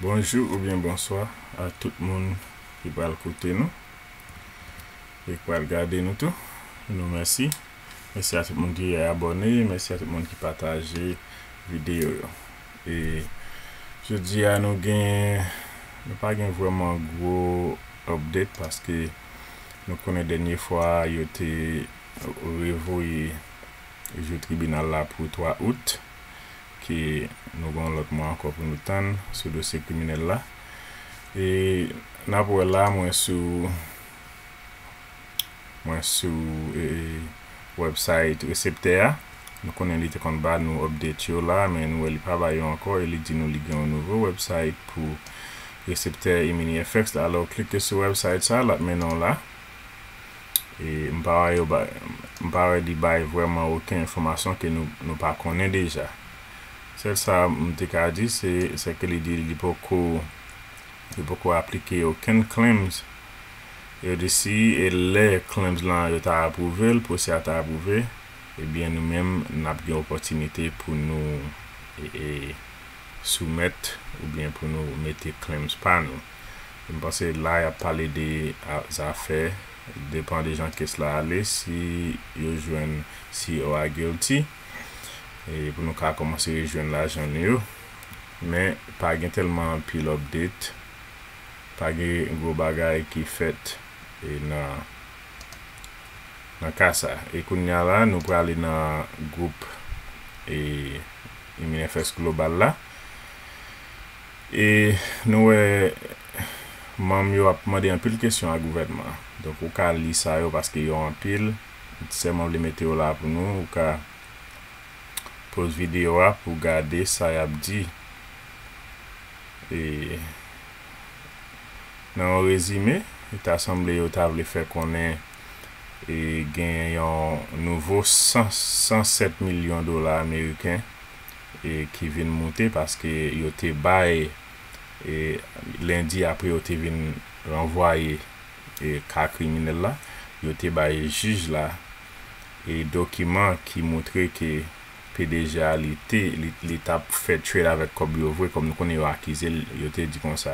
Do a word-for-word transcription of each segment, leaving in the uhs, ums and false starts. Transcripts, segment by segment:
Bonjou oubyen bonswa a tout moun ki pral koute nou e ki pral gade nou tou. Nou mèsi. Mèsi a tout moun ki abòne, mèsi a tout moun ki pataje videyo yo. E jodi a nou gen, nou pa gen vrèman gwo update paske nou konnen dènye fwa yo te revoye jou tribinal la pou twa out, ke nou gen yon lòt mwa ankò pou nou tann sou dosye kriminèl la. E n ap wè la, mwen sou, mwen sou, e, website reseptè a. Nou konnen li te konn ba nou update yo la, men nou wè li pa ba yo ankò, e li di nou li gen yon nouvo website pou reseptè e mini F X la. Alò, klike sou website sa, l ap mennen w la. E m pa wè yo bay, m pa wè li bay vrèman okenn enfòmasyon ke nou, nou pa konnen deja. Sèl sa m te ka di, se, se ke li di li poko, li poko aplike okenn claims. Yo di si e lè claims lan yo ta apwouve l, pwosè a ta apwouve, ebyen nou menm n ap gen opòtinite pou nou, e, e, soumèt oubyen pou nou mete claims pa nou. M panse la y ap pale de a, zafè, depan de jan kes la ale, si yo jwenn C E O a guilty, e pou nou ka kòmanse rejwenn lajan nou yo. Men pa gen tèlman anpil update, pa gen gwo bagay ki fèt, e nan, nan ka sa. E kounye a la, nou prale nan gwoup, e, e mini F X global la. E nou wè manm yo ap mande anpil kesyon a gouvènman an. Donk, ou ka li sa yo paske yo anpil. M sèlman vle mete yo la pou nou. Ou ka poz videyo a pou gade sa y ap di. E nan yon rezime, ta sanble yo ta vle fè konnen, e, gen yon nouvo san, san sèt milyon dola ameriken, e, ki vin moute paske yo te bay, e, lendi apre yo te vin ranvwaye, e, ka kriminèl la, yo te bay jij la, e, dokiman ki montre ke P D G a li te, li, li t ap fè trade avèk kòb yo vre, kòm nou konnen yo akize l, yo te di konsa,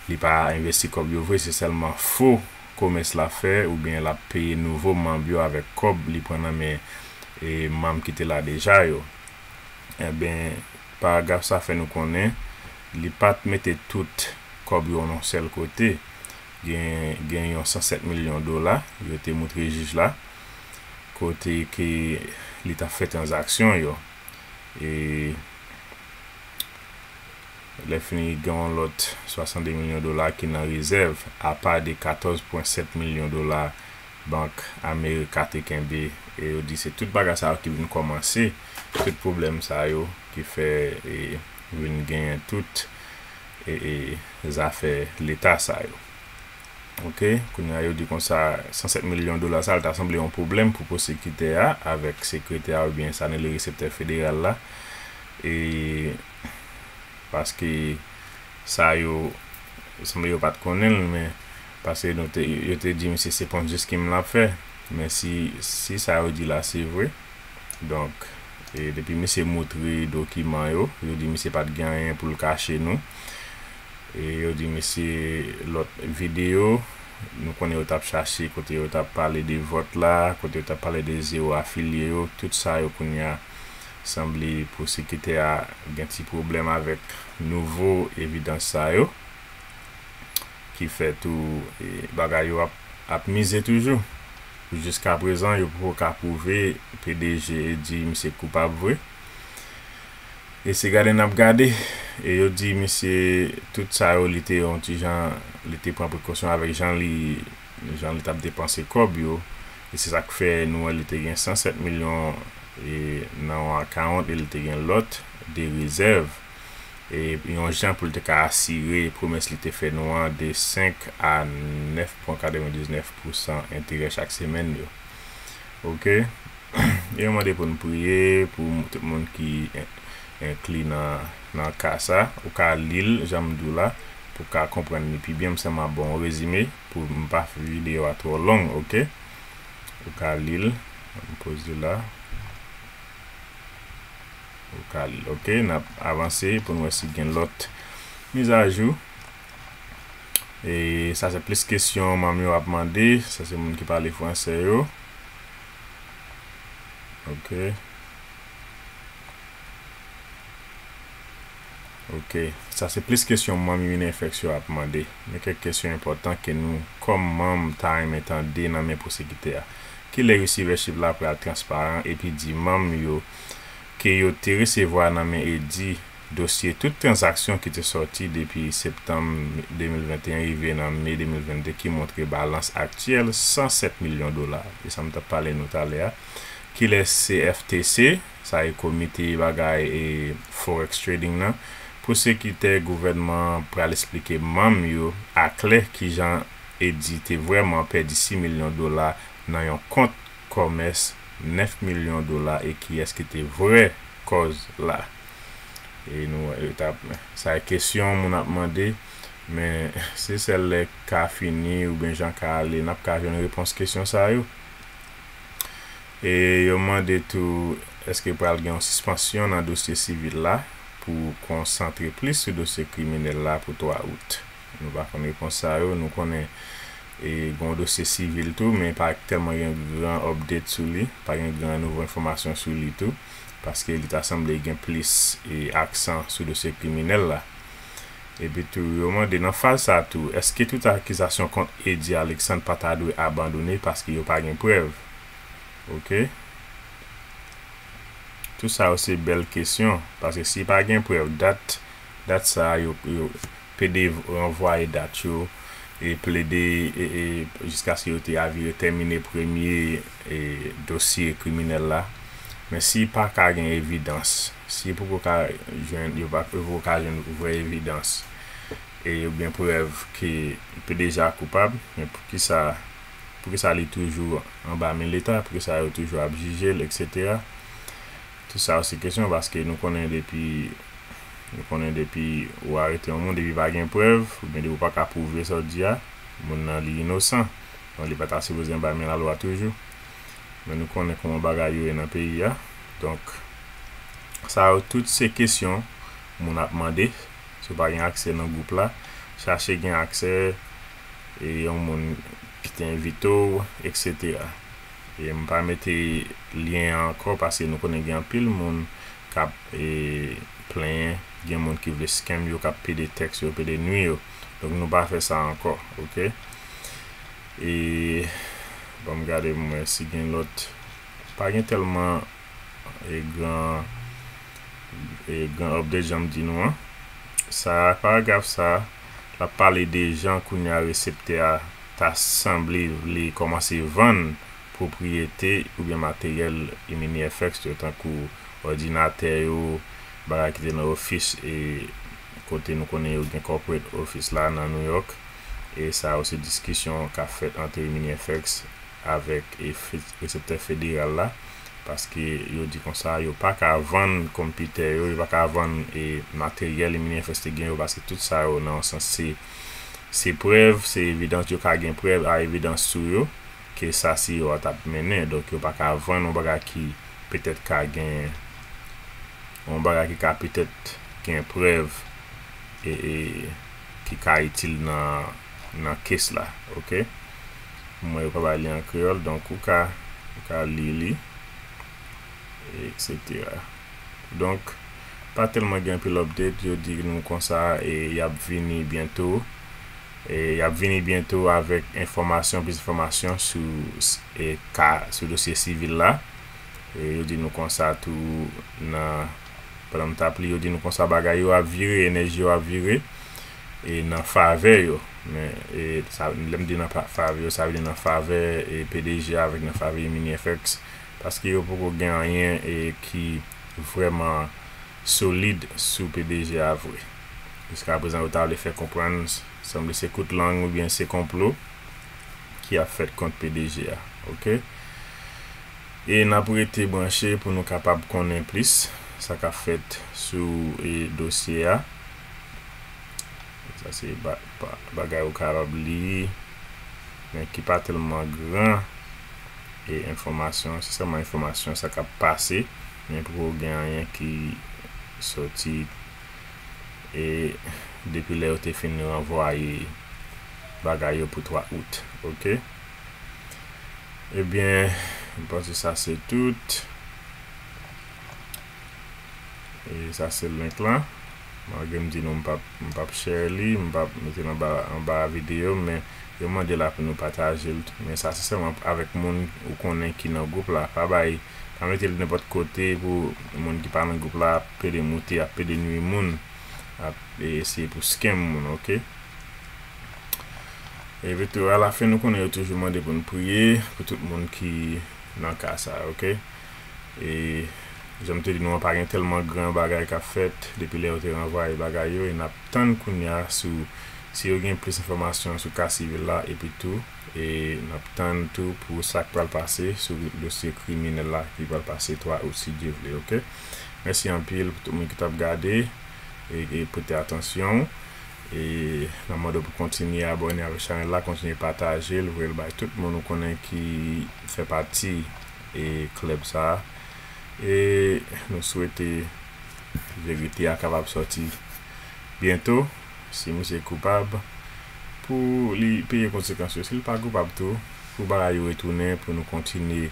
li pa envesti kòb yo vre, se sèlman fo komès l ap fè, oubyen l ap peye nouvo manm yo avèk kòb li pran nan men, e, manm ki te la deja yo. Enben, paragraf sa fè nou konnen li pa t mete tout kòb yo nan yon sèl kote. Gen, gen yon san sèt milyon dola yo te montre jij la, kote ke li t ap fè tranzaksyon yo. E lèfini, gen yon lòt swasannde milyon dola ki nan rezèv, apa de katòz pwen sèt milyon dola Bank Amerika te kenbe. E yo di se tout bagay sa yo ki vin kòmanse, tout pwoblèm sa yo ki fè, e, vin genyen tout, e, e, zafè leta sa yo. Oke, kounye a yo di konsa, san sèt milyon dola sa, l ta sanble yon pwoblèm pou pwosekitè a avèk sekretè a oubyen sa n rele reseptè federal la. E paske sa yo, sanble yo pa t konnen l, men paske nou te, yo te di misye se Ponzi scheme l ap fè. Men si, si sa yo di la se vre, donk, e depi misye moutre dokiman yo, yo di misye pa t gen anyen pou l kache nou. E yo di misye lòt videyo, nou konnen yo t ap chache kote yo t ap pale de vòt la, kote yo t ap pale de zewo afilye yo, tout sa yo kounye a sanble pwosekitè a gen ti pwoblèm avèk nouvo evidans sa yo, ki fè tou, e, bagay yo ap, ap mize toujou. Jiskaprezan, yo poko ka pwouve P D G di misye koupab vre. E se gade n ap gade, e yo di misye tout sa yo, li te yon ti jan, li te pran prekosyon avèk jan li, jan li t ap depanse kòb yo. E se sa k fè nou wè li te gen san sèt milyon, e, nan yon account, e li te gen lòt de rezèv. E yon jan pou l te ka asire pwomès li te fè nou an de senk a nèf pwen katrevendiznèf pousan enterè chak semèn yo. Oke? E yo mande pou n priye pou tout moun ki en-, enkli nan, nan ka sa. Ou ka li l, jan m di w la, pou w ka konprann li pi byen. M sèlman ba w yon rezime pou m pa fè videyo a twò long, oke? Ou ka li l, m poze la. Ou ka li l, oke? N ap avanse pou n wè si gen lòt Mizajou. E sa se plis kesyon manm yo ap mande. Sa se moun ki pale fransè yo. Ok. Ok. Sa se plis kesyon manm Unifex yo ap mande. Men kèk kesyon enpòtan ke nou, kòm manm, ta renmen tande nan men pwosekitè a. Kilè receivership la pral transparan epi di manm yo ke yo te resevwa nan men Eddy dosye tout tranzaksyon ki te sòti depi septanm de mil venteyen rive nan me de mil vennde ki montre balans aktyèl san sèt milyon dola. E sa m t ap pale nou talè a. Kilè C F T C, sa e komite bagay e forex trading nan, pwosekitè gouvènman an pral esplike manm yo aklè kijan Eddy te vrèman pèdi sis milyon dola nan yon kont kòmès nèf milyon dola e kiyès ki te vrè kòz la. E nou, e t ap, sa e kesyon moun ap mande, men se sèl lè ka fini oubyen jan ka ale, n ap ka jwenn repons kesyon sa yo. E yo mande tou, èske pral gen yon sispansyon nan dosye sivil la pou konsantre plis sou dosye kriminèl la pou twa out. Nou pa konn repons sa yo, nou konnen e gen yon dosye sivil tou, men pa tèlman gen gran update sou li, pa gen gran nouvo enfòmasyon sou li tou, paske li ta sanble gen plis e aksan sou dosye kriminèl la. Epi tou, yo mande nan faz sa tou, èske tout akizasyon kont Eddy Alexandre pa ta dwe abandone paske yo pa gen prèv? Ok. Tout sa yo se bèl kesyon, paske si pa gen prèv, dat, dat sa yo, yo, plede ranvwaye dat yo e plede e, e, jiskaske yo te avire tèmine premye e, dosye kriminèl la. Men si pa ka gen evidans, si poko ka jwenn, yo pa, yo poko ka jwenn vrè evidans e oubyen prèv ke P D G a koupab, men poukisa, poukisa li toujou anba men Leta, poukisa yo toujou ap jije l, etsetera. Tout sa yo se kesyon, paske nou konnen depi, nou konnen depi ou arete yon moun, depi pa gen prèv, oubyen depi ou pa ka pwouve sa w di a, moun nan li inosan. Donk, li pa ta sipoze anba men lalwa toujou. Men nou konnen kòman bagay yo ye nan peyi a. Donk, sa yo tout se kesyon moun ap mande. Si w pa gen aksè nan gwoup la, chache gen aksè e yon moun ki te envite w, etsetera. E m pa mete lyen an ankò, paske nou konnen gen anpil moun k ap e, plenyen, gen moun ki vle scam yo, k ap pede tèks yo, pede nwi yo. Donk, nou pa fè sa ankò, ok? E, ban m gade pou m wè si gen lòt. Pa gen tèlman e, gran, e, gran update, jan m di nou an. Sa, paragraf sa, l ap pale de jan kounye a reseptè a ta sanble vle kòmanse vann pwopriyete oubyen materyèl Mini F X yo, tankou òdinatè yo, bagay ki te nan ofis, e kote nou konnen yo gen corporate office la nan New York. E sa yo se diskisyon k ap fèt ant Mini F X avèk e fe-, reseptè federal la, paske yo di konsa yo pa ka vann konpitè yo, yo pa ka vann e materyèl Mini F X te gen yo, paske tout sa yo nan yon sans se, se prèv, se evidans, yo ka gen prèv a evidans sou yo, ke sa C E O a t ap mennen. Donk, yo pa ka vann yon bagay ki petèt ka gen, yon bagay ki ka petèt gen prèv e, e ki ka itil nan, nan case la, ok? Mwen, yo pa bay li an kreyòl, donk ou ka, ou ka li li, etsetera. Donk, pa tèlman gen anpil update, yo di nou konsa, e y ap vini byento, e y ap vini byento avèk enfòmasyon, plis enfòmasyon sou, e, ka, sou dosye sivil la. E yo di nou konsa tou nan, pandan m t ap li, yo di nou konsa bagay yo ap vire, enèji yo ap vire, e nan favè yo. Men, e sa, lè m di nan pa-, favè yo, sa vle di nan favè e P D G a avèk nan favè Mini F X, paske yo poko gen anyen e ki vrèman solid sou P D G a vre. Jiska prezan, yo ta vle fè konprann, sanble se kout lang oubyen se konplo ki ap fèt kont P D G a, ok? E n ap rete branche pou nou kapab konnen plis sa k ap fèt sou, e, dosye a. Sa se ba-, ba-, bagay ou kapab li, men ki pa tèlman gran, e enfòmasyon, se sèlman enfòmasyon sa k ap pase, men poko gen anyen ki sòti e depi lè yo te fin ranvwaye bagay yo pou twa out, oke? Ebyen, m panse sa se tout. E sa se link lan. Malgre m di nou m p ap, m p ap share li, m p ap mete l anba, anba videyo, men yo mande la pou nou pataje l. Men sa se sèlman avèk moun ou konnen ki nan gwoup la. Pa bay, pa mete l nenpòt kote pou moun ki pa nan gwoup la ap pede moute, ap pede nwi moun, ap eseye pou scam moun, oke? Epi tou, alafen, nou konnen yo toujou mande pou n priye pou tout moun ki nan ka sa, oke? E jan m te di nou an, pa gen tèlman gran bagay k ap fèt depi lè yo te ranvwaye bagay yo, e n ap tann kounye a sou si yo gen plis enfòmasyon sou ka sivil la, epi tou, e n ap tann tou pou sa k pral pase sou dosye kriminèl la ki pral pase twa out, si Dye vle, oke? Mèsi anpil pou tout moun ki t ap gade e, e pote atansyon w. E n ap mande w pou kontinye abòne avèk chanèl la, kontinye pataje l, voye l bay tout moun ou konnen ki fè pati e klèb sa a. E nou swete verite a kapab sòti byento, si misye koupab, pou li peye konsekans yo. Si l pa koupab tou, pou bagay yo retounen, pou nou kontinye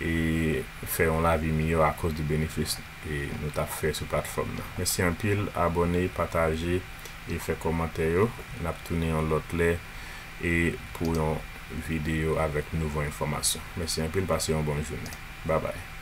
e fè yon lavi miyò akoz de benefis e nou t ap fè sou platfòm nan. Mèsi anpil, abòne, pataje e fè kòmantè yo. N ap tounen yon lòt lè e pou yon videyo avèk nouvo enfòmasyon. Mèsi anpil, pase yon bon jounen. Babay.